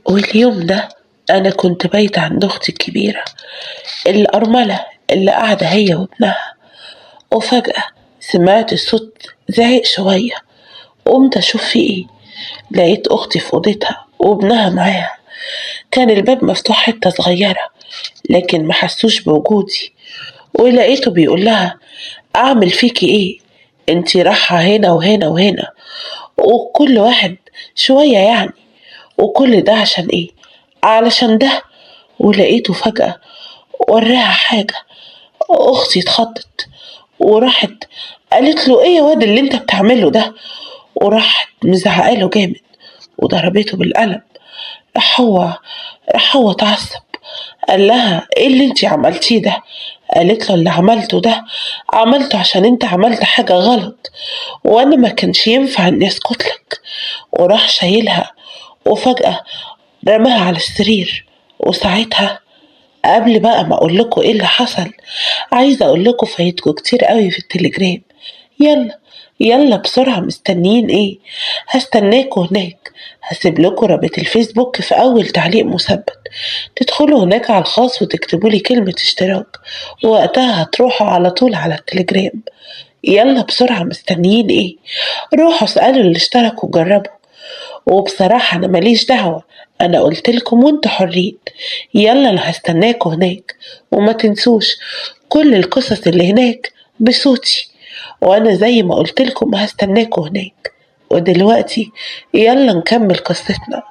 واليوم ده أنا كنت بايتة عند أختي الكبيرة الأرملة اللي قاعدة هي وابنها، وفجأة سمعت الصوت زعق شوية. قمت أشوف في إيه، لقيت أختي في أوضتها وابنها معاها. كان الباب مفتوح حتة صغيرة لكن ما حسوش بوجودي، ولقيته بيقول لها أعمل فيكي إيه، انتي رايحة هنا وهنا وهنا، وكل واحد شوية يعني، وكل ده عشان إيه، علشان ده. ولقيته فجأة وراها حاجة. أختي اتخضت وراحت قالت له إيه يا واد اللي انت بتعمله ده، وراحت مزعقاله جامد وضربته بالقلم. راح هو اتعصب، قال لها ايه اللي انتي عملتيه ده؟ قالت له اللي عملته ده عملته عشان انت عملت حاجة غلط، وانا ما كانش ينفع اني اسكت لك. وراح شايلها وفجأة رماها على السرير. وساعتها قبل بقى ما اقول لكم ايه اللي حصل، عايزة اقول لكم فايتكم كتير قوي في التليجرام. يلا يلا بسرعة، مستنيين ايه؟ هستناكوا هناك. هسيب لكم رابط الفيسبوك في اول تعليق مثبت، تدخلوا هناك على الخاص وتكتبوا لي كلمة اشتراك، ووقتها هتروحوا على طول على التليجرام. يلا بسرعة، مستنيين ايه؟ روحوا اسألوا اللي اشتركوا وجربوا. وبصراحة انا ماليش دعوة، انا قلت لكم وانتوا حرين. يلا انا هستناكوا هناك، وما تنسوش كل القصص اللي هناك بصوتي، وانا زي ما قلت لكم هستناكوا هناك. ودلوقتي يلا نكمل قصتنا.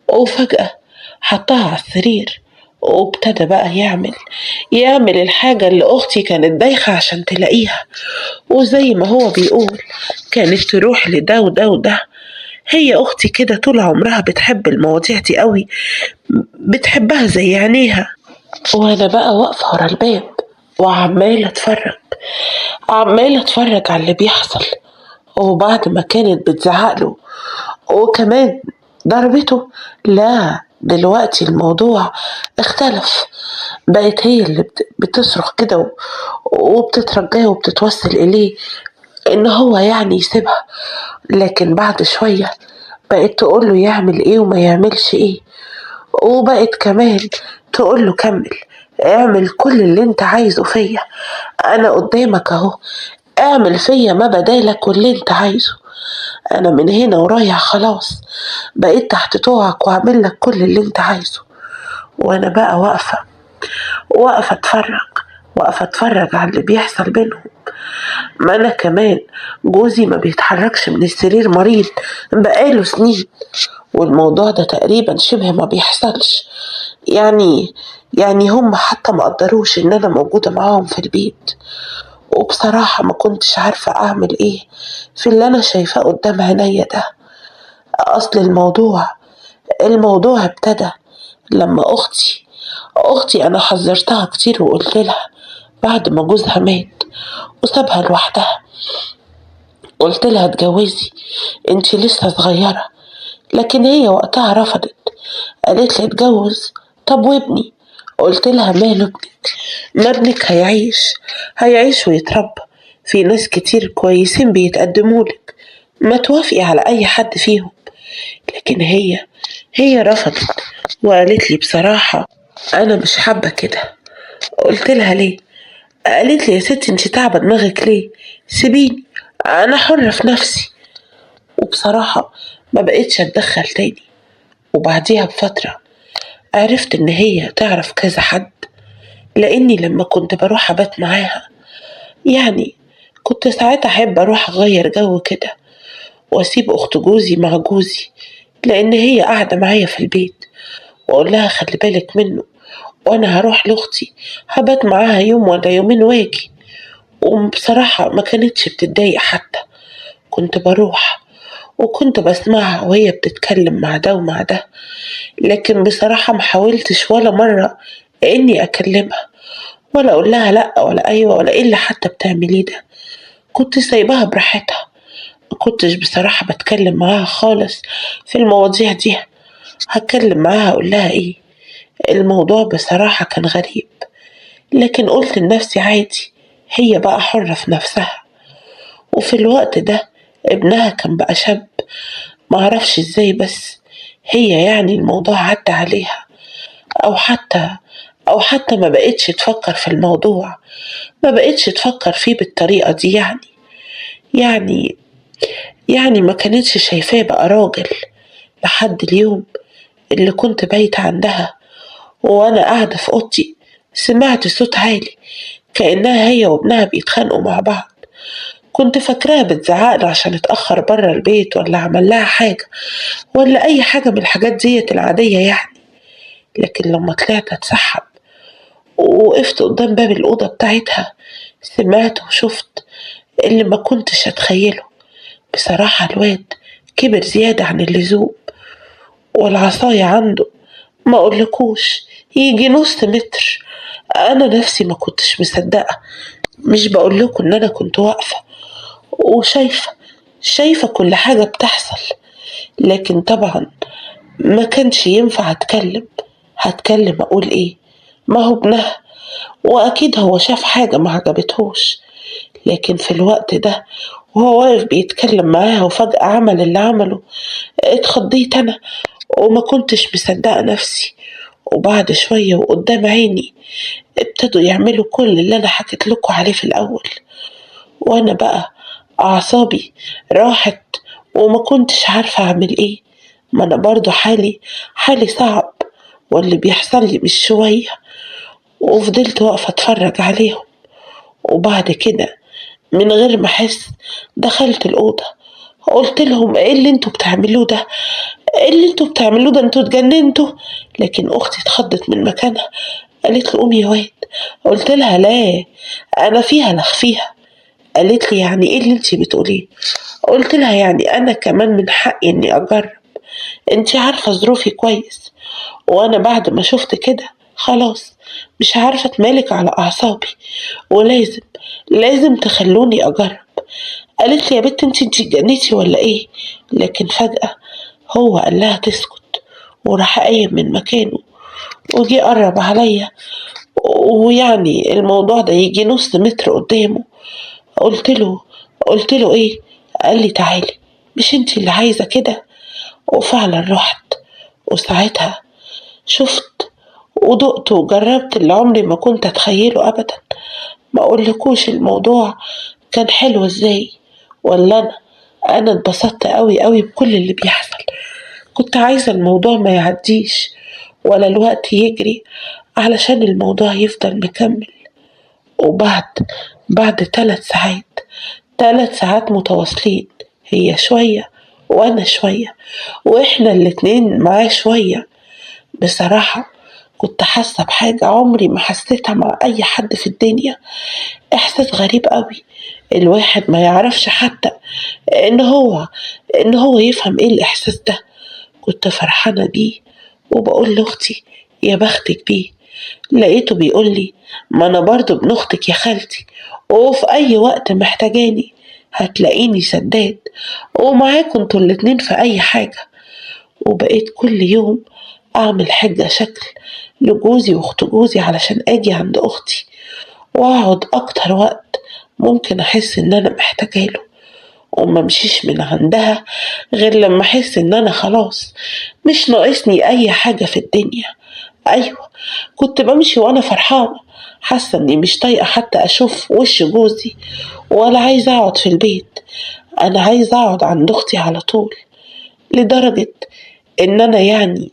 وفجأة حطها على السرير وابتدى بقى يعمل الحاجة اللي أختي كانت دايخة عشان تلاقيها، وزي ما هو بيقول كانت تروح لده وده وده. هي أختي كده طول عمرها بتحب المواضيع دي قوي، بتحبها زي عينيها. وأنا بقى واقفة ورا الباب وعمالة أتفرج، عمالة أتفرج على اللي بيحصل. وبعد ما كانت بتزعقله وكمان ضربته، لا دلوقتي الموضوع اختلف، بقت هي اللي بتصرخ كده وبتترجاه وبتتوسل إليه إن هو يعني يسيبها. لكن بعد شوية بقت تقوله يعمل إيه وما يعملش إيه، وبقت كمان تقوله كمل، اعمل كل اللي انت عايزه فيا، أنا قدامك أهو، اعمل فيا ما بدالك واللي انت عايزه، أنا من هنا ورايح خلاص بقيت تحت طوعك وأعمل لك كل اللي انت عايزه. وأنا بقى واقفة أتفرج، واقفة أتفرج على اللي بيحصل بينهم. ما أنا كمان جوزي ما بيتحركش من السرير، مريض بقاله سنين، والموضوع ده تقريبا شبه ما بيحصلش، يعني هم حتى ما قدروش إن أنا موجودة معاهم في البيت. وبصراحة ما كنتش عارفة أعمل إيه في اللي أنا شايفاه قدام عينيا ده. أصل الموضوع ابتدى لما أختي أنا حذرتها كتير وقلت لها بعد ما جوزها مات وسابها لوحدها، قلت لها اتجوزي انتي لسه صغيرة، لكن هي وقتها رفضت، قالت لي اتجوز، طب وابني؟ قلت لها ماله ابنك؟ ما ابنك هيعيش ويتربى، في ناس كتير كويسين بيتقدمولك، ما توافقي على أي حد فيهم. لكن هي رفضت وقالت لي بصراحة أنا مش حابة كده. قلت لها ليه؟ قالت لي يا ستي انتي تعبة دماغك ليه؟ سيبيني أنا حرة في نفسي. وبصراحة ما بقيتش أتدخل تاني. وبعديها بفترة عرفت إن هي تعرف كذا حد، لأني لما كنت بروح أبات معاها يعني كنت ساعات أحب أروح أغير جو كده وأسيب أخت جوزي مع جوزي، لأن هي قاعدة معايا في البيت، وأقول لها خلي بالك منه وأنا هروح لأختي هبات معاها يوم ولا يومين واجي. وبصراحة ما كانتش بتتضايق حتى، كنت بروح وكنت بسمعها وهي بتتكلم مع ده ومع ده، لكن بصراحة ما حاولتش ولا مرة إني أكلمها ولا أقول لها لأ ولا أيوة ولا إيه اللي حتى بتعمليه ده، كنت سايباها براحتها، ما كنتش بصراحة بتكلم معاها خالص في المواضيع دي. هتكلم معاها أقول لها إيه؟ الموضوع بصراحة كان غريب، لكن قلت لنفسي عادي، هي بقى حرة في نفسها. وفي الوقت ده ابنها كان بقى شاب، معرفش ازاي، بس هي يعني الموضوع عدى عليها، أو حتى ما بقتش تفكر في الموضوع، ما بقتش تفكر فيه بالطريقة دي. يعني ما كانتش شايفاه بقى راجل. لحد اليوم اللي كنت بايتة عندها وأنا قاعدة في أوضتي، سمعت صوت عالي كأنها هي وابنها بيتخانقوا مع بعض. كنت فاكراها بتزعقله عشان اتأخر برا البيت ولا عمل لها حاجة ولا أي حاجة من الحاجات ديت العادية يعني. لكن لما طلعت أتسحب ووقفت قدام باب الأوضة بتاعتها، سمعت وشفت اللي ما كنتش أتخيله. بصراحة الواد كبر زيادة عن اللزوم، والعصاية عنده ما أقولكوش يجي نص متر. أنا نفسي ما كنتش مصدقة، مش بقولكوا إن أنا كنت واقفة وشايفة شايفة كل حاجة بتحصل، لكن طبعا ما كانش ينفع أتكلم. هتكلم أقول إيه؟ ما هو ابنها، وأكيد هو شاف حاجة ما عجبتهوش. لكن في الوقت ده وهو واقف بيتكلم معاها وفجأة عمل اللي عمله، اتخضيت أنا وما كنتش مصدقة نفسي. وبعد شوية وقدام عيني ابتدوا يعملوا كل اللي أنا حكيت لكم عليه في الأول، وأنا بقى أعصابي راحت وما كنتش عارفة أعمل إيه. ما أنا برضو حالي صعب واللي بيحصل لي مش شوية. وفضلت واقفة أتفرج عليهم، وبعد كده من غير ما أحس دخلت الأوضة. قلت لهم إيه اللي انتوا بتعملوه ده؟ إيه اللي انتوا بتعملوه ده؟ انتوا اتجننتوا. لكن أختي اتخضت من مكانها، قالت لي قومي يا واد. قلت لها لا، أنا فيها لخفيها. قالت لي يعني إيه اللي انتي بتقوليه؟ قلت لها يعني أنا كمان من حقي إني أجرب، انتي عارفة ظروفي كويس، وأنا بعد ما شفت كده خلاص مش عارفة اتمالك على أعصابي، ولازم لازم تخلوني أجرب. قالت لي يا بنت انتي اتجننتي ولا ايه؟ لكن فجأة هو قال لها تسكت، وراح قايم من مكانه وجي قرب عليا، ويعني الموضوع ده يجي نص متر قدامه. قلت له ايه؟ قال لي تعالي، مش انتي اللي عايزة كده؟ وفعلا رحت، وساعتها شفت ودقت وجربت اللي عمري ما كنت اتخيله ابدا. ما اقولكوش الموضوع كان حلو ازاي، ولا انا اتبسطت قوي قوي بكل اللي بيحصل. كنت عايزة الموضوع ما يعديش ولا الوقت يجري علشان الموضوع يفضل مكمل. وبعد 3 ساعات، 3 ساعات متواصلين، هي شوية وأنا شوية وإحنا الاتنين معاه شوية. بصراحة كنت حاسة بحاجة عمري ما حسيتها مع أي حد في الدنيا، إحساس غريب قوي، الواحد ما يعرفش حتى إن هو يفهم إيه الإحساس ده. كنت فرحانة بيه وبقول لأختي يا بختك بيه، لقيته بيقول لي ما أنا برضو ابن أختك يا خالتي، وفي أي وقت محتاجاني هتلاقيني سداد ومعاكم انتوا الاتنين في أي حاجة. وبقيت كل يوم أعمل حجة شكل لجوزي وأخت جوزي علشان أجي عند أختي وأقعد أكتر وقت ممكن أحس إن أنا محتاجاله، وما امشيش من عندها غير لما أحس إن أنا خلاص مش ناقصني أي حاجة في الدنيا. أيوة كنت بمشي وأنا فرحانة، حاسة إني مش طايقة حتى أشوف وش جوزي ولا عايزة أقعد في البيت، أنا عايزة أقعد عند أختي على طول. لدرجة إن أنا يعني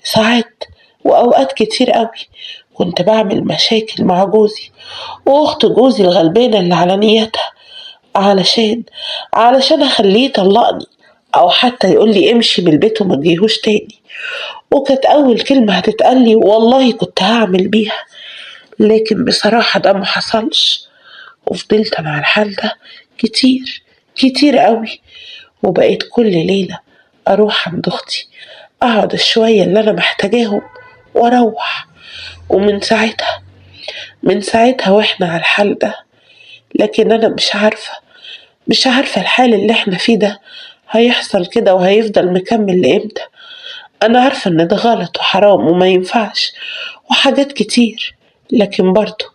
ساعات وأوقات كتير قوي كنت بعمل مشاكل مع جوزي وأخت جوزي الغلبانة اللي على نيتها علشان أخليه يطلقني أو حتى يقول لي امشي من البيت وما تجيهوش تاني. وكانت أول كلمة هتتقال لي والله كنت هعمل بيها، لكن بصراحة ده ما حصلش. وفضلت أنا على الحال ده كتير كتير قوي، وبقيت كل ليلة أروح عند أختي أقعد الشوية اللي أنا محتاجاهم وأروح. ومن ساعتها من ساعتها وإحنا على الحال ده. لكن أنا مش عارفة الحال اللي إحنا فيه ده هيحصل كده وهيفضل مكمل لإمتى. أنا عارفة إن ده غلط وحرام وما ينفعش وحاجات كتير، لكن برضو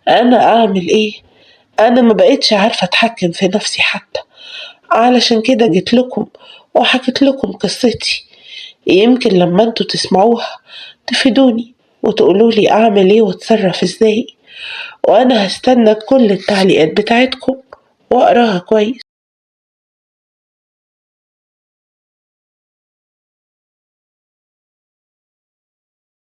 أنا أعمل إيه؟ أنا ما بقيتش عارفة أتحكم في نفسي حتى. علشان كده جيت لكم وحكيت لكم قصتي. يمكن لما انتوا تسمعوها تفيدوني وتقولولي أعمل ايه واتصرف ازاي. وأنا هستنى كل التعليقات بتاعتكم وأقراها كويس.